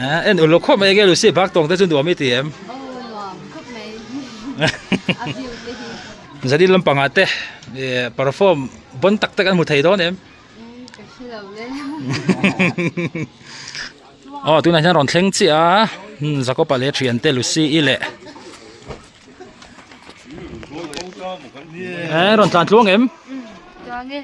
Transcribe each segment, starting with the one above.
En uluk khawp mai enge Lucy bak tawng te chu nuam i ti em? Aw nuam khawp mai a view te hi. Zanin lampangah te perform bon tak tak an hmu thei dawn em? Ka hre lo le. Aw tunah hian rawn thleng chiah a Jacob-a leh thiante Lucy i leh rawn tlan tluang em? Tluang e.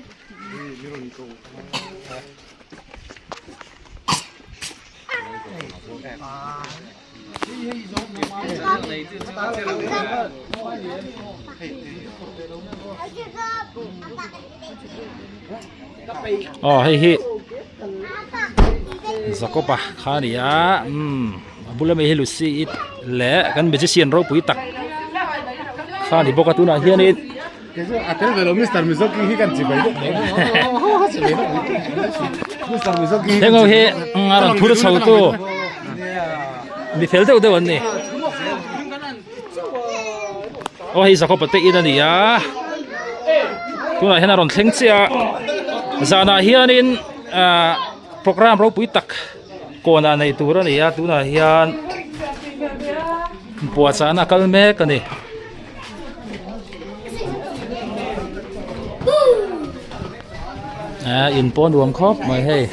Aw hei hi Jacob-a kha a ni a umm a bula mi hi Lucy i leh kan magician ropui tak kha a ni bawk a tunah hianin Heng ho hi a rawn phur chho tu mi fel deuh deuh an ni aw hei Jacob a te in a ni a tunah hian a rawn thleng chiah a zanah hianin ahh program ropui tak kawnah neih tur a ni a tunah hian puahchahna a kal mek a ni. Ah in pawh nuam khawp mai hei.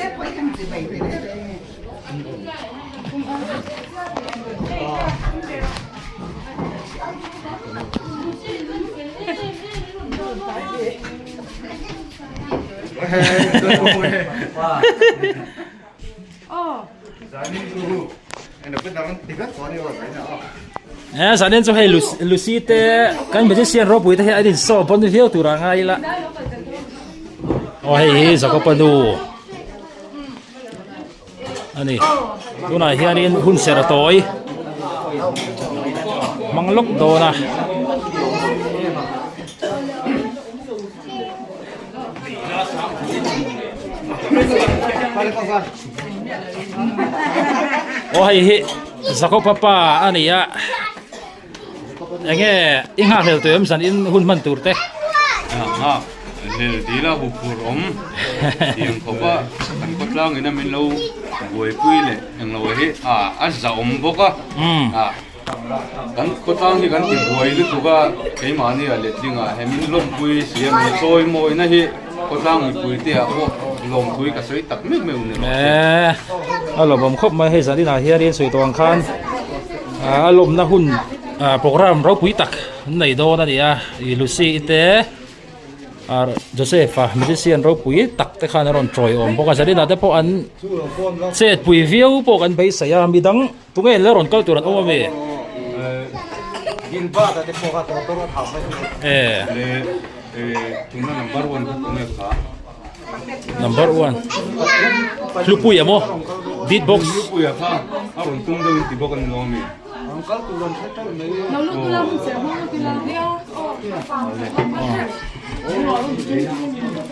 Eh zanin chu hei Lucy te kan magician ropui te hi an insaw pawn viau tur a ngai ila aw hei hi Jacob-a nu a ni tunah hianin hun serh a tawi hmang lawk dawn a. Aw hei hi Jacob a pa a ni a enge i nghakhlel tawh em zan in hun hman tur te a hlel dil a huphur awm tiang khawp a kan khawtlang in a min lo buaipui leh englo hi a a zahawm bawk a a. Kan khawtlang hi kan ti buai lutuk a, keimahni ah letlingah he min lawmpui si a, mi chawimawina hi khawtlang mipui te ah pawh lawmpui ka sawi tak meuh meuh ni rawh se. Eee a lawmawm khawp mai hei zanin ah hianin sawi tawh ang khan a lawmna hun program ropui tak an nei dawn a ni a, ih Lucy i te. Joseph a magician ropui tak te khan a rawn tawiawm bawk a Zarina te pawh an chet pui viau pawh kan beisei a midang tunge la rawn kal tur an awm ami number 1 hlupui a maw beatbox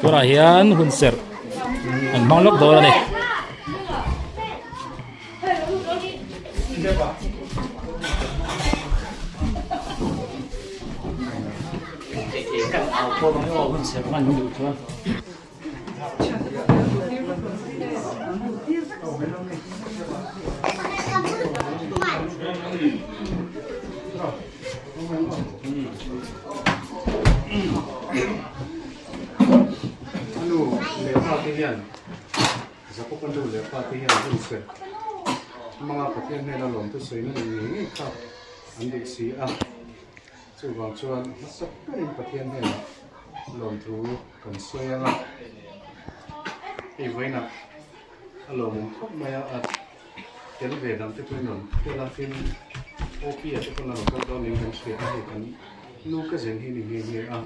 Tunah hian hun serh an hmang lawk dawn a ni. Nu leh pa te hian Jakob-a nu leh pa te hian hun serh hmanga Pathian hnena lawmte sawina ni ngei ngei kha an duh si a. Chuvang chuan hmasa berin Pathian hnenah lawmthu kan sawi ang a, hei vawiinah a lawmawm khawp mai a, a tel ve dang te pawhin rawn tel a, tin OP-a te pawn a rawn kal dawn niin kan hria a, hei kan nu ka zen hi ni nghe nghe a,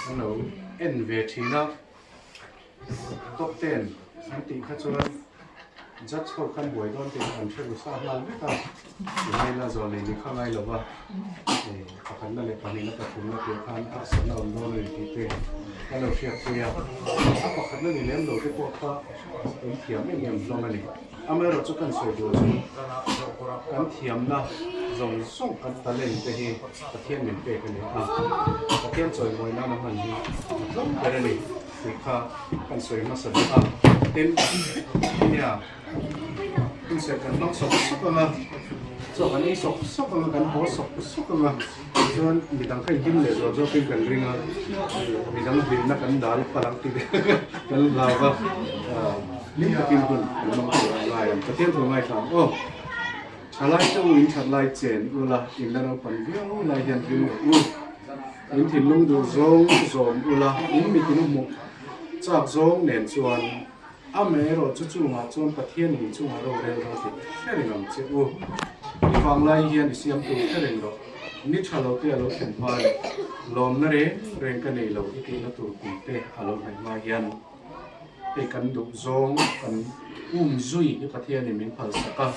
an lo en ve thin a. Top ten an tih kha chuan judge ho khan buai dawn tih an hre ru sa nghal vek a, tingaina zawh nei ni kha ngai lo va, pakhatna leh pahnihna pathumna tih khan harsatna awm dawn a ni tih te kan lo hriatpui a, a pakhatna ni lem lo te pawh kha awm thiam em em hlawm a ni. Amaherawh chu kan sawi duh chu kan thiamna zawng zawng kan talent te hi Pathian min pek a ni a, Pathian chawimawi nana hman hi a tlawm ber a ni tih kha kan sawi hmasa duh a. Tin, nia Hun serh kan hmang sawk sawk ang a, chaw kan ei sawk sawk ang a, kan haw sawk sawk ang a, tichuan midang kha inhlim leh zual zawkin kan ring a, midang hlimna kan dal palh ang tih kan hlau va, hlim takin hun kan hmang tur a ngai ang. Pathian thu ngaithla ang aw. Thalai te u in that lai chen ula, in la naupan viau lai hian hlim rawh u. In thinlung duh zawng zawm ula, in mitin u hmuh chak zawng nen chuan Amaherawh chu chungah chuan Pathian in chungah rorel dawn tih hre reng ang che u. I vang lai hian i siam tur hre reng rawh. Ni tha lo te a lo thlen hma leh lawmna reng reng ka nei lo i tihna tur kum te a lo hnaih hma hian hei kan duh zawng kan um zui hi Pathian in min phal sak a,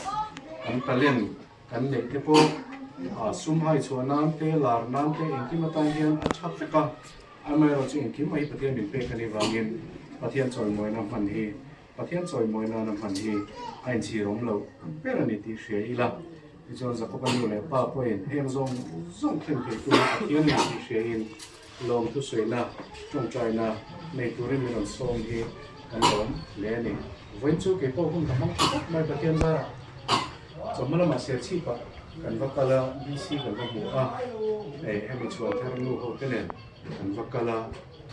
kan talent kan neih te pawh sum hai chhuah nan te lar nan te engkim atan hian a tha vek a. Amaherawh chu engkim mai Pathian min pek a nih vangin Pathian chawimawina hman hi Pathian chawimawi nana hman hi a inchhir awm loh ber a ni tih hria ila. Tichuan Jakoba nu leh pa pawhin heng zawng zawng thlen thei tu Pathian a ni tih hriain lawm thusawiina tawngtaina nei turin min rawn sawm hi kan lawm hle a ni. Vawiin chu kei pawh hun ka hmang tha khawp mai Pathian zarah chawhma lamah Serchhipah kan va kal a, DC kan va hmu a, hei hemi chhuan thar nu ho te nen kan va kal a,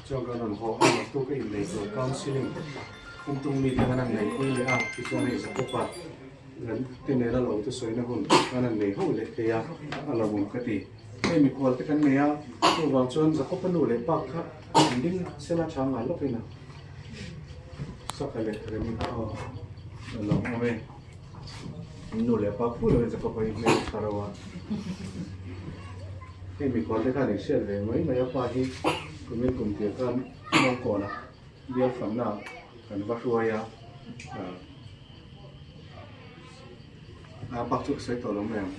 chuan kan rawn haw a, naktuk a innei tur counselling Kumtung mite kan han neihpui leh a, tichuan hei Jakob-a kan te nena lo thusawina hun kan han nei ho leh thei a, a lo awm ka ti. Hei mikhual te kan nei a, chuvang chuan Jakob-a nu leh pa kha an ding sela tha ngai lawkin a saka leh remi kha aw a lo awm e. Nu leh pa phu lovin Jakob-a hi hmel a tha reuh a. Hei mikhual te khan inhriat ve mai mai a, pa hi kumin kum tir khan Mawngkawnah bial fanna kan va hruai a, a bak chu ka sawi tawh lo mai ang.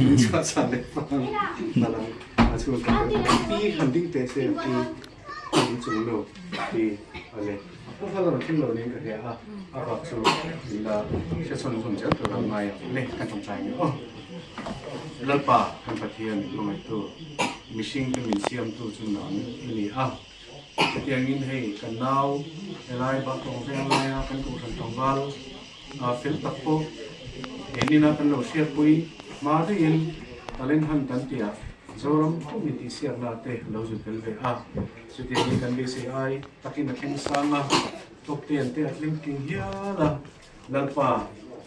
Min chhuah chhan leh pang hnalang a chhung ka pi han ding teh se a pi in chung nu pi a le a pu kha la rawn thleng lo niin ka hria a, a bak chu min la hre chhawn chhawn zel tur a ngai ang le ka tawngtai ang aw. Lalpa kan Pathian hmangaihtu mihring te min siamtu chu nang i ni a. Chutiangin hei kan nau helai Bahtawng veng laia kan kohhran tlangval fel tak pawh he nina kan lo hriatpui hma daihin talent hunt kan tih ah Zoram pum intihsiakna te lo zut tel ve a. Chutiangin kan beisei ai takin a thleng sang a, top ten te a thleng tling hial a. Lalpa,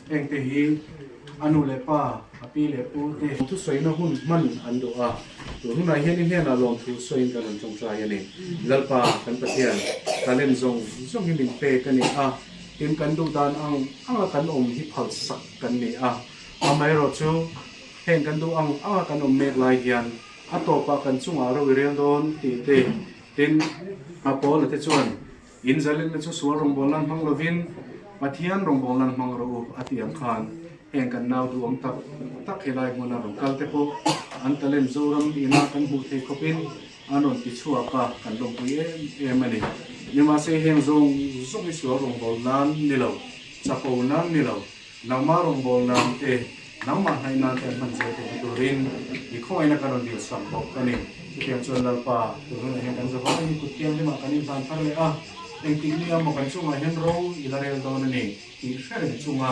hengte hi a nu leh pa, a pi leh pu te. Thusawina hun hman an duh a, tun hunah hian i hnenah lawmthu sawiin kan rawn tawngtai a ni. Lalpa, kan Pathian, talent zawng zawng hi min pek a ni a, tin kan duh dan ang anga kan awm hi phalsak kan ni a. Amaherawh chu, heng kan duh ang anga kan awm mek lai hian a tawpah kan chungah ro i rel dawn tih te, tin a Paula te chuan, In zalenna chu sual rawngbâwl nan hmang lovin Pathian rawngbâwl nan hmang rawh u a tih ang khan heng kan nau duhawm tak tak helai hmuna rawn kal te pawh an talent Zoram ina kan hmuh thei khawpin an rawn ti chhuak a, kan lawmpui em em a ni. Nimahse heng zawng zawng hi sual rawngbâwl nan ni lo, chapo nan ni lo, Nangmah rawngbâwl nan te, nangmah hnaih nan te an hman zel theihna turin i khawngaihna kan rawn dilsak bawk a ni. Chutiang chuan Lalpa, tun hunah hian kan zavai hi kut thianghlimah kan inhlan thar leh a, engtik nia maw kan chungah hian ro i la rel dawn a ni tih hre reng chunga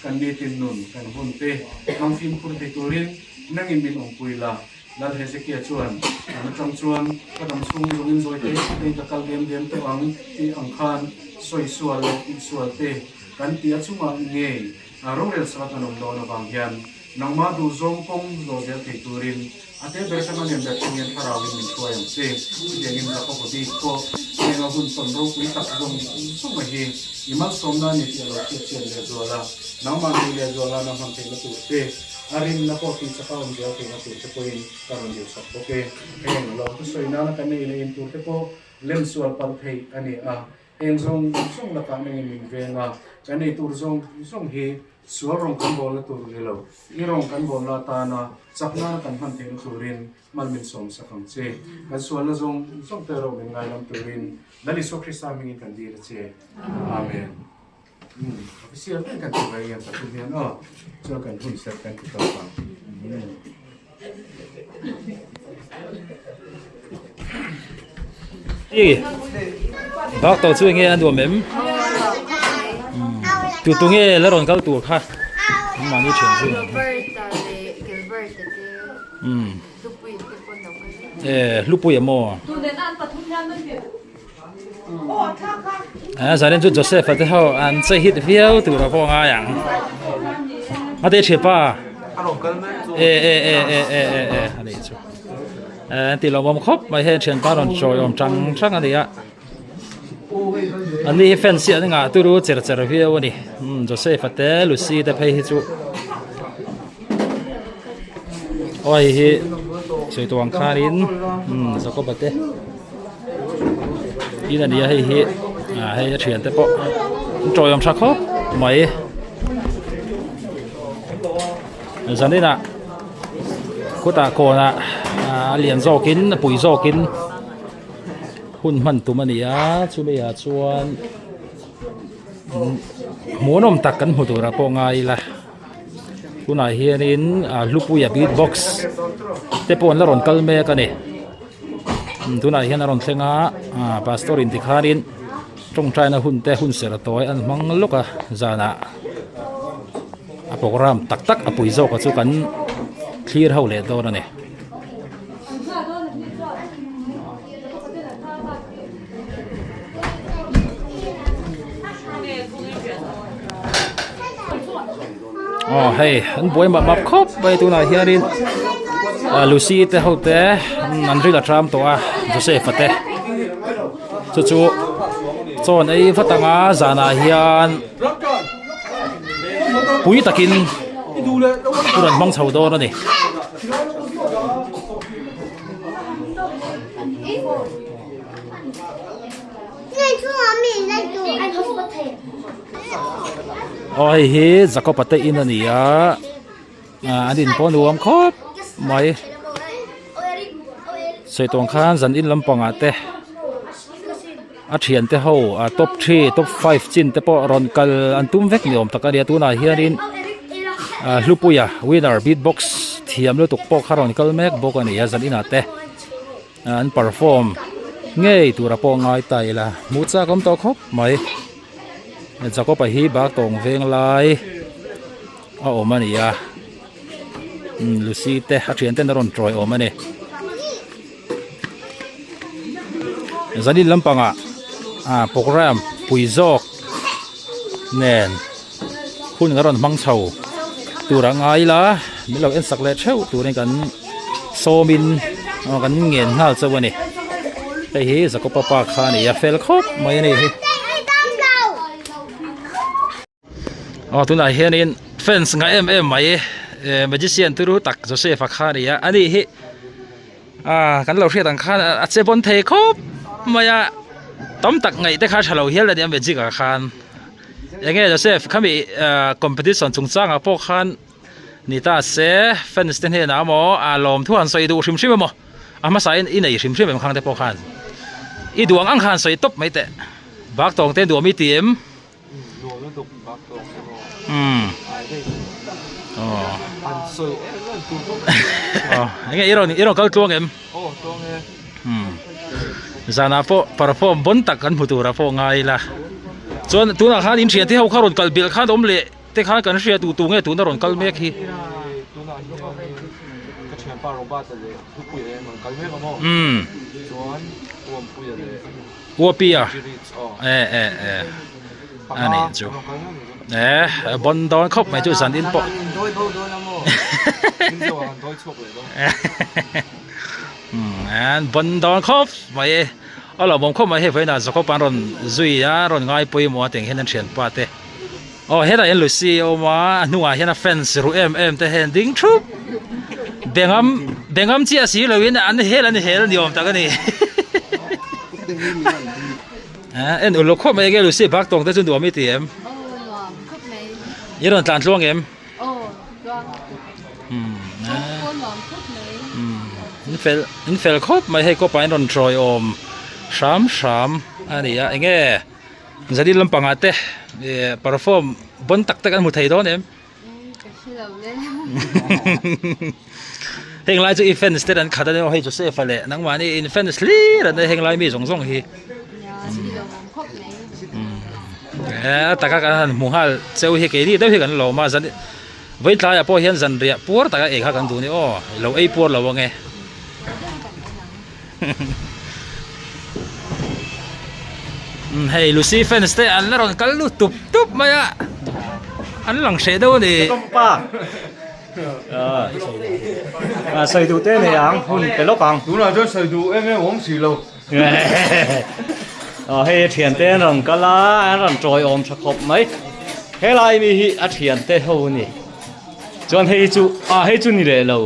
kan nitin nun kan hun te hmang fimkhur thei turin nangin min awmpui la. Lal Hezekia chuan, An atang chuan ka dam chhung zawngin zawi te te ka kal diam diam tawh ang tih ang khan sawisual leh tihsual te kan tia chungah ngei rorel saka kan awm dawn avang hian nangmah duhzawng kawng zawh zel thei turin a te ber atanga lian ber thleng hian thlarauin min hruai ang che. Chutiangin Jakob-a bik pawh heng a hun tawn ropui tak zawng zawng a hi i malsawmna a ni tih a lo hriatchian lehzual a, nangmah hmuh lehzual a na hman theihna tur te, A rinna pawh tih chaka awm zel theihna tur te pawhin ka rawn duhsak bawk e. Heng lo thusawi nana kan ei leh in tur te pawh lem sual palh theih a ni a, heng zawng zawng lakah nangin min veng a, kan ei tur zawng zawng hi sual rawng kan bawlna tur ni lo, i rawng kan bawlna atana chak nana kan hman theihna turin mal min sawmsak ang che. Kan sualna zawng zawng te erawh min ngailam turin Lal Isua Krista hmingin kan dil a che. Amen. Official ber kan ti mai nge pathum hian aw chuan kan hun serh kan ti tawp ang. I bak to chu enge a nuam em? Tu tu nge la rawn kal tur kha mahni thian zui Robert-a leh Gilbert-a te Hlupuia te pawh an lo kal vek. E Hlupuia maw? A zanin chu Joseph-a te ho an che hit viau tur a pawh ngai ang. A te thianpa. E e e e e e e a nih chu. E ti lawmawm khawp mai hei thianpa rawn chawi awm tang tang a ni a. An ni hi fans hi an ngah turu cher cher viau a ni. Umm Joseph-a te Lucy te phei hi chu aw hei hi sawi tawh ang khanin umm Jacob-a te in a ni a hei hi ah hei a thiante pawh an tawiawm tha khawp mai. Zaninah khutah kawnah a lian zawkin a pui zawkin. Hun hman tum a ni a, chumi ah chuan hmuhnawm tak kan hmu turah pawh ngai ila tunah hianin ah Hlupuia beat box te pawh an la rawn kal mek a ni tunah hian a rawn thleng a ah pastor in tikhanin tawngtaina hun te hun serh tawi an hmang lawk a zanah a programme tak tak a pui zawk a chu kan thlir ho leh dawn a ni. Aw hei an buai map map khawp mai tunah hianin ah Lucy te ho te an ril a tram tawh a Joseph a te chu chu chawn ei vat anga zanah hian pui takin hun an hmang chho dawn a ni. Aw hei hi Jacob-a te in a ni a ah an in pawh nuam khawp mai sawi tawng khan zan in lampangah te a thiante ho a top three top five chin te pawh rawn kal an tum vek ni awm tak a nia tunah hianin ah Hlupuia winner beat box thiam lutuk pawh kha rawn kal mek bawk a ni a zan inah te an perform ngei tura pawh ngai ta ila hmuh chak awm tawh khawp mai Jacob-a hi bak tawng veng lai a awm a ni a Lucy te a thian ten a rawn tawi awm a ni. Zanin lampangah ah program pui zawk nen hun a rawn hmang chho tur a ngai ila min lo en sak leh theuh turin kan sawmin aw kan ngen nghal chauh a ni hei hi Jacob-a pa kha a ni a fel khawp mai a ni hi. Aw tunah hianin fans ngah em em mai eh magician turu tak Joseph a kha a ni a ani hi ah kan lo hriat ang khan a che bawn thei khawp mai a tam tak ngaih te kha tha lo hial a ni a magic ah khan enge Joseph khami ah competition chungchangah pawh khan ni ta se fans te hnenah emaw a lawm thu han sawi duh hrim hrim emaw a hmasa in i nei hrim hrim em khang te pawh khan i duh ang ang khan sawi tawp mai teh bak tawng te duh ami tih em. Enge i rawn i rawn kal tluang em? Zanah pawh perform bon tak kan hmu tur ah pawh ngai ila. Chuan tunah khan in thian te ho kha rawn kal belh khan awm leh te khan kan hria tu tu nge tuna rawn kal mek hi. Uapia e e e a nih chu e bon dawn khawp mai chu zan in pawh an bon dawn khawp mai a lawmawm khawp mai hei vawiinah Jacob an rawn zui a rawn ngai pawimawh a tiang hian an thianpa te aw hetah hian Lucy a awm a a hnungah hian a fans ruh em em te hian ding thup bengam bengam chiah si loin an hel an hel ni awm tak a ni en uluk khawp mai enge Lucy bak tawng te chu nuam i ti em i rawn tlan tluang em in fel in fel khawp mai hei kawpah in rawn tawi awm hram hram a ni a enge. Zalin lampangah te eh perform bon tak tak an hmu thei dawn em? Ka hre lo le. Heng lai chu i fans te an khat a ni hei Joseph a leh nangmahni in fans hlir an nei heng lai mi zawng zawng hi. Nia, i lo awm khawp mai. A taka kan han hmu nghal cheu hi keini deuh hi kan lawm a zan vawi tlaiah pawh hian zanriah puar taka ei kha kan duh a ni aw lo ei puar lo ang e. Hei Lucy fans te an la rawn kal lut tup tup mai a an lang hreh deuh a ni. Sawi duh te nei ang hun pe lawk ang. Tunah chuan sawi duh em em awm si lo. Hei a thian te an rawn kal a an rawn tawiawm tha khawp mai. Helai mi hi a thian te ho a ni. Chuan hei chu ah hei chu ni leh lo.